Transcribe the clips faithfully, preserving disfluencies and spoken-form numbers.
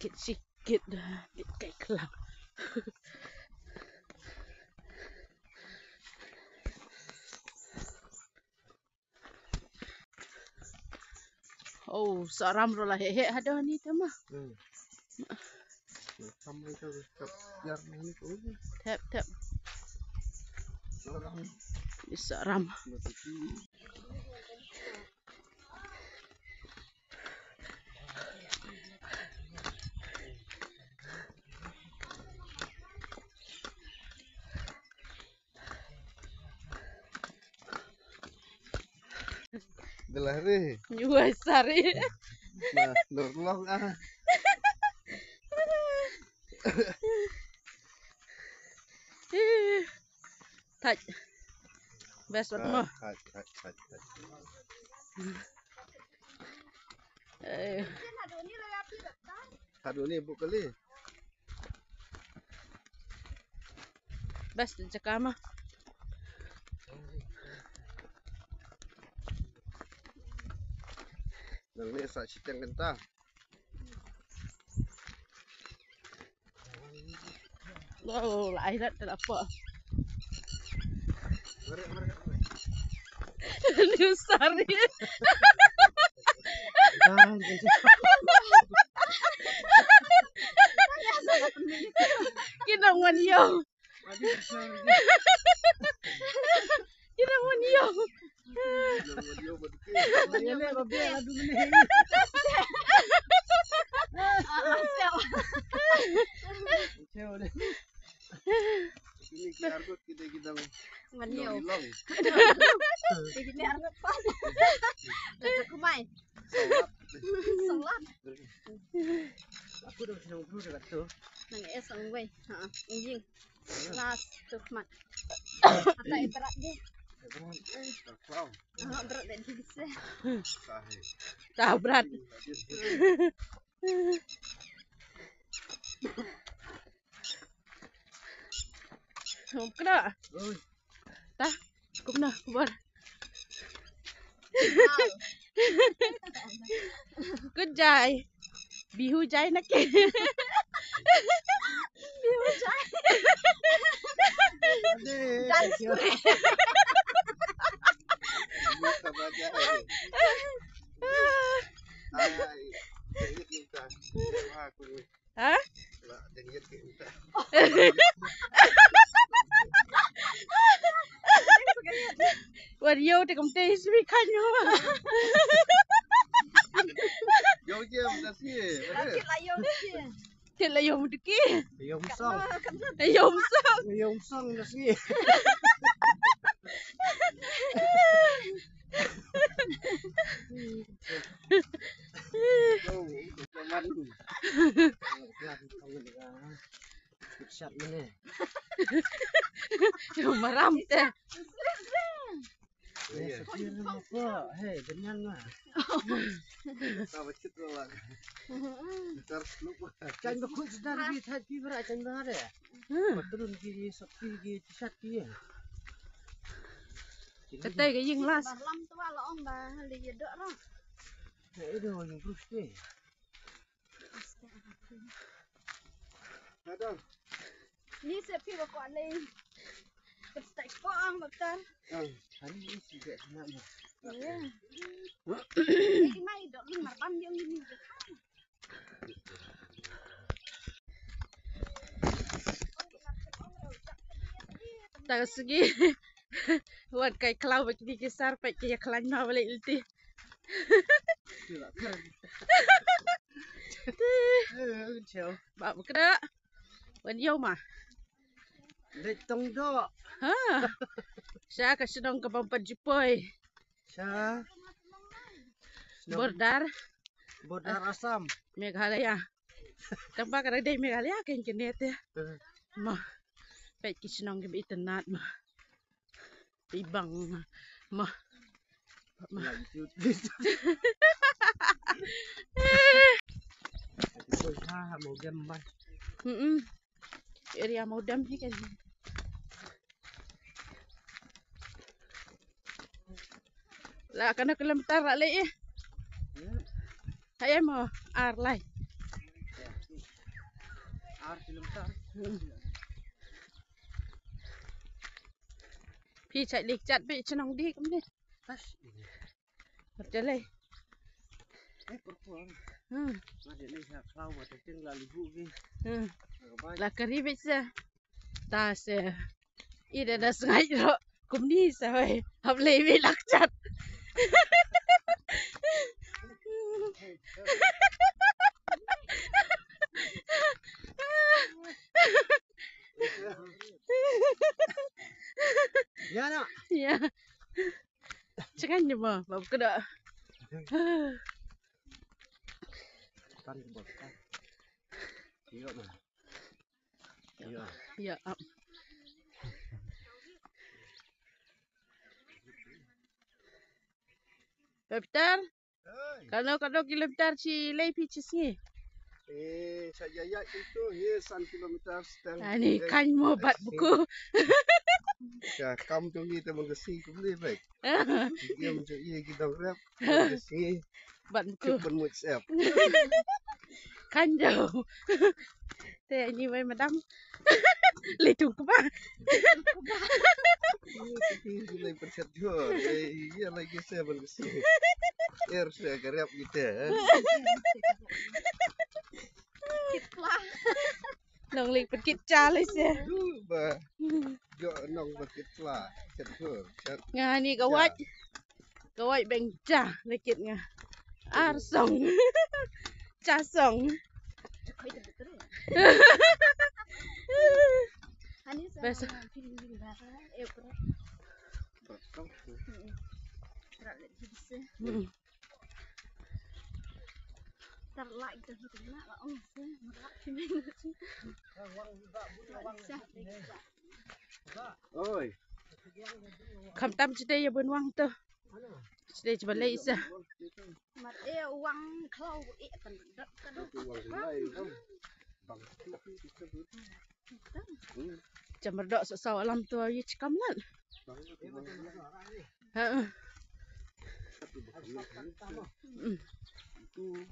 Kit shi kit da, kit kai klang. Oh, saram rola he he hado ni tama. Hmm. Sampai ke kap yar ni tu. Tep tep. Saram. Saram. Belah re. Nyuai sari. Nah, lor long ah. Thait. Best wat mo. Thait, thait, thait, thait. Eh. Haduh ni bukali. Bas jaka ma. Nang ni sa chiteng kenta. Wow, lai rat ta apa. Ni usar ni. Kina wan yo. Kina wan yo. Ini ki argot kita kita. Wan yo. Kita argot pas. Kumai. Salat. Aku dah senang dulu dekat tu. Nang es ang wei. Ha, anjing. Last tu mat. Ata ibarat dia. Ha, berat dia bisa. Tahu berat. Hum, kena. Oi. Tah, kumno khubor? Good jai. Bihu jai na ke. Bihu jai. Dance. Ha? Wan yo te kam te swi khan yo. Yo je am da si. Te la yo mu ki. Yo mu song. Yo mu song. Yo mu song da si. Maram te. Hey, dengan lah. Kan ba khun sedar bi thad bi bra kan ba re. Patrun ki sop ki ki chat ki. Kata ka ïing last. Lam tu la ong ba li ye dok ra. Ni se phi ba ko le. Kata ko ang bakar. Hari ni si dek nak. Ni mai dok ni marban dia ni. Ta sngi. Wat kai khlaw ba kini ki sar peit ki ïa khlaiñ ma ba leit lynti. Ba ba kra. Wan ïew ma. Leit tong doh. Ha. Sha ka shnong ka bym pat ju poi. Sha. Border. Border Assam. Meghalaya. Tang ba ka dei Meghalaya kein kine te. Mo. Peit ki shnong kiba itynnad mo. Ibang mo. Mm-mm. Area Mawdem hi kan. Ta katno kilometer la leh ïa? Hai mo, ar lai. Ar kilometer. Hmm. Phi chait leh chat phi chnong di kumne. Pas. Bar chalei. Eh, por por. Hmm. Ma de leh ha khlaw ma te ting la libu gi. Hmm. Ka bai. La kari bit sa. Ta se. I da da sngai ro. Kumni sa hoi. Hap lei bit lak chat. Ya na. Ya. Chikan ni mo, bab kedo. Tan bab tan. Iyo na. Iyo. Ya, ap. Peter. Katno, katno kilometer shi lei phi shi sngi? Eh, sa ïaid ïaid tu, ye san kilometer setel. Ani kan mo bat buku. Ya, kam tu ngi te mengesi kumne bek. Ye mengesi ye ki dong rep. Mengesi. Bat buku. Cukup ban muit sep. Kan jauh. Te ni wei madam. Lei tung kba. Lei pynset jua. Lei, ya, lei ki se ban ki se. Er se ka rep kita. Kitla. Nong lei pykit cha lei se. Ba. Jo nong pykit la. Chet jua. Nga ni ka wait. Ka wait beng cha lei kit nga. Ar song. Cha song. Best. Hmm. Oi. Kham tam chite ya bun wang tu. Chite chiba lei sa. Mat e wang khlo e kan dot kan dot. Chamar dok sa saw alam tu ya chikam lan. Ha.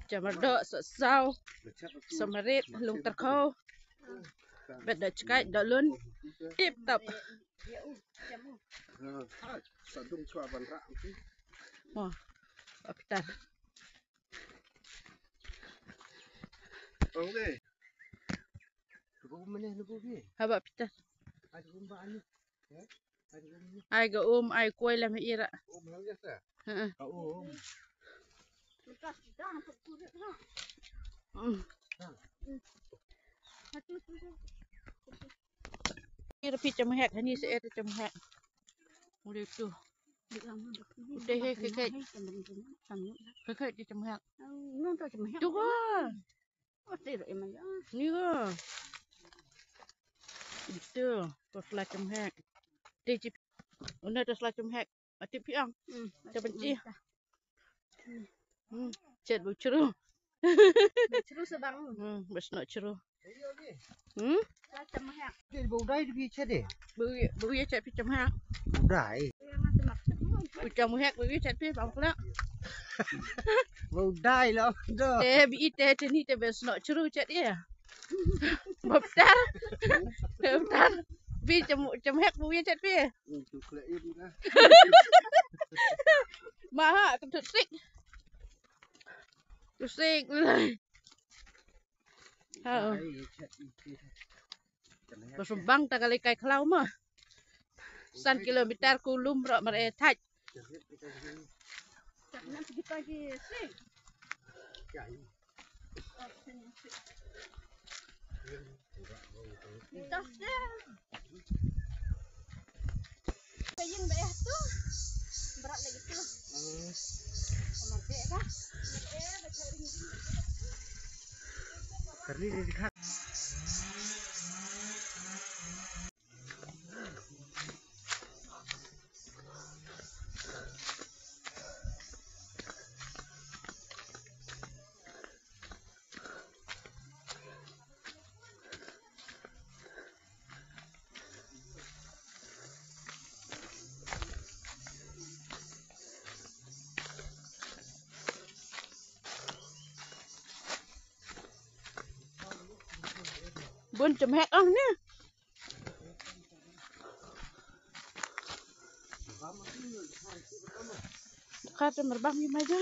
Chamar dok sa saw. Samarit lung terkau. Bet da chikai da lun. Tip top. Mo. Apitar. Haba Peter. Ai ga um ai kuai lam ira. Ira pi cham hek hani se et cham hek. Udah tu. Udah he ke ke. Ke ke cham hek. Tu ga. Ni ga. Itu, tu sla cham hek. Ti chi. Una tu sla cham hek. Ati piang. Hmm. Cham chi. Hmm. Chet bu chru. Chru sebang. Hmm, bas no chru. Hmm? Sla cham hek. Ti bu dai di chet de. Bu bu ye chet pi cham hek. Bu dai. Bu cham hek bu ye chet pi bang pula. Ba u dai lo do. Te bi te te ni te bes no chru chet ye. Baptar. Baptar. Bi cham cham hek bu ye chet bi. Ma ha ka tu sik. Tu sik lai. Ha. Ba sumbang ta ka lei kai khlaw ma. San kilometer ku lum ro mar e thaj. Bun jemhek ah ne. Khat merbang ni maja.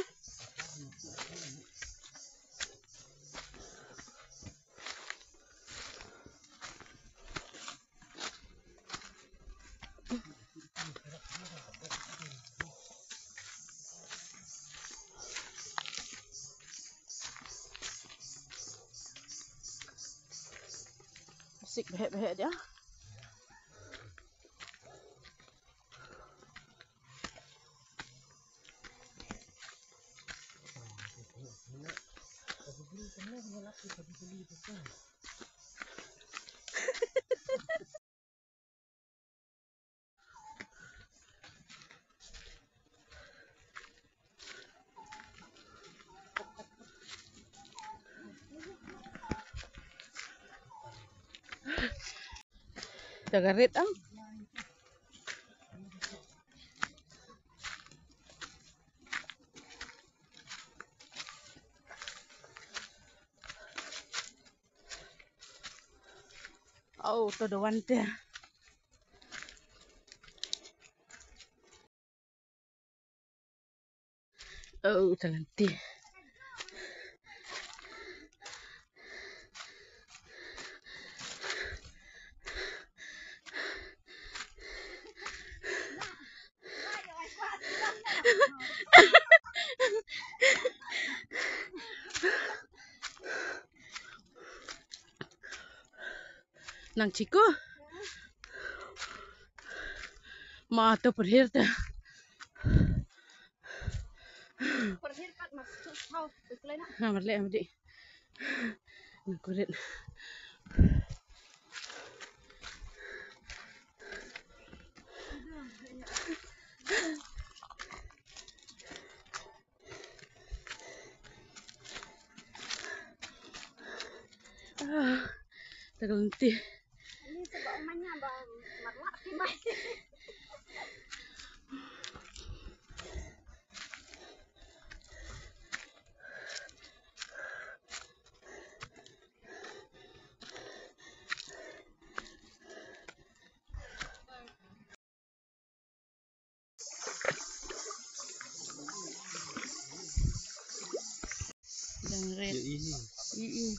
Sik behek-behek dia. Tagarit ang. Oh, to the one there. Oh, tangan ti. Nang chiku. Ma to perhir ta. Perhir kat mas tu tau. Ha, marle amdi. Nang kurit. Ah, ta ka lynti. Ni sa ba manya ba marlak ki mai. Dang red. Ii. Ii.